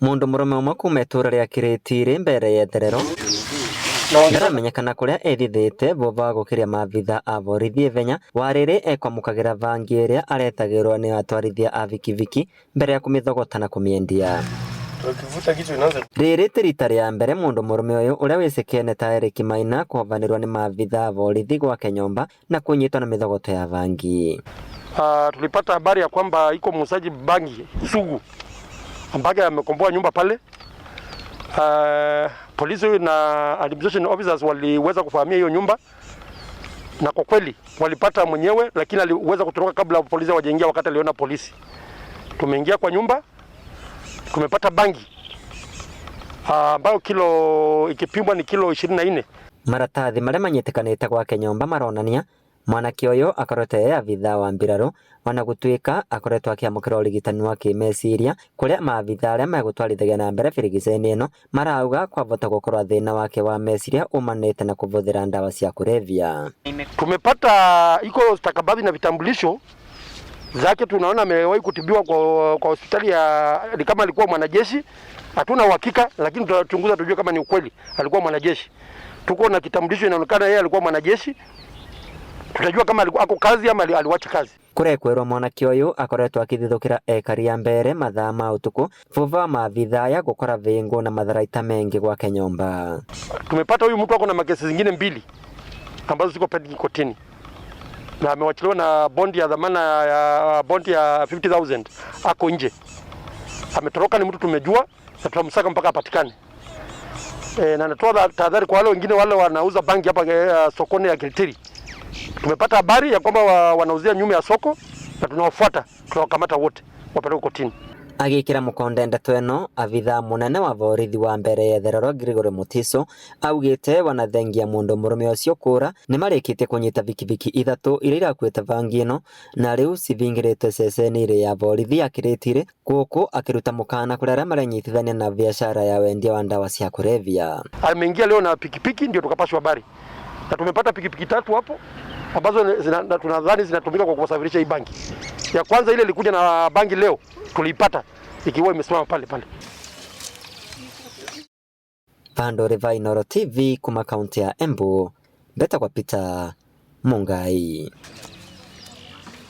Mundu murume umwe kuma itura ria Kiritiri mbere ya itherero ndaramenyekana kuria ethithite vova wa gukiria maabitha a borithi ithenya wa riri ekwamukagira bangi iria aretagirwo ni atwarithia a bikibiki mbere ya kumithogota na kumiendia. Riri ti rita ria mbere mundu murume uyu uria wicikene ta Eric Maina kuhovanirwa ni maabitha a borithi gwake nyomba na kunyitwo na mithogoto ya bangi. Tulipata habari ya kwamba iko muuzaji bangi sugu ambaye amekomboa nyumba pale. Polisi na administration officers waliweza kufahamia hiyo nyumba na kwa kweli walipata mwenyewe, lakini aliweza kutoroka kabla polisi hawajaingia. Wakati aliona polisi, tumeingia kwa nyumba, tumepata bangi ambayo kilo ikipimwa ni kilo 24. Maratathi maria manyitikanite gwake nyomba maronania mwanake uyu akoretwo e abithaa wa mbiraru ona gutuika akoretwo akiamukira urigitani wa kimeciria kuria maabithaa aria megutwarithagia na mbere birigiceni ino marauga kwavota gukorwa thina wake wa meciria umanite na kuvuthira ndawa cia kulevya. Tumepata iko stakabadhi na vitambulisho zake, tunaona amewahi kutibiwa kwa hospitali ya ni kama alikuwa mwanajeshi, hatuna uhakika, lakini tutachunguza tujue kama ni ukweli alikuwa mwanajeshi. Tuko na kitambulisho, inaonekana yeye alikuwa mwanajeshi, tutajua kama alikuwa ako kazi ama aliwacha kazi. Kurekwirwo mwanake uyu akoretwo akithithukira ekari a mbere mathaa ma utuku vuva wa maabithaa ya gukora vingu na matharaita mengi gwake nyomba. Tumepata huyu mtu ako na makesi zingine mbili ambazo ziko pending kotini na amewachiliwa na bondi ya dhamana ya bondi ya 50,000 ako nje, ametoroka. Ni mtu tumejua na tutamsaka mpaka apatikane. Na natoa tahadhari kwa wale wengine wale wanauza bangi hapa sokoni ya Kiritiri. Tumepata habari ya kwamba wanauzia nyuma ya soko na tunawafuata, tunawakamata wote wapelekwe kotini. Agikira mukonde ndeto ino abithaa munene wa borithi wa mbere ya Itherero Gregory Mutiso augite wanathengia mundu murume ucio kura ni marikitie kunyita bikibiki ithatu iria irakuite bangi ino na riu cithingirite ceceni ya borithi ya Kiritiri guku akiruta mukana kuri aria marenyitithania na biashara ya wendia wa ndawa cia kulevya. Ameingia leo na pikipiki, ndio tukapashwa habari na tumepata pikipiki tatu hapo ambazo tunadhani zinatumika kwa kusafirisha hii bangi. Ya kwanza ile ilikuja na bangi leo tuliipata ikiwa imesimama pale pale. Pando Riva Inooro TV kuma kaunti ya Embu, Mbeta kwa Peter Mungai.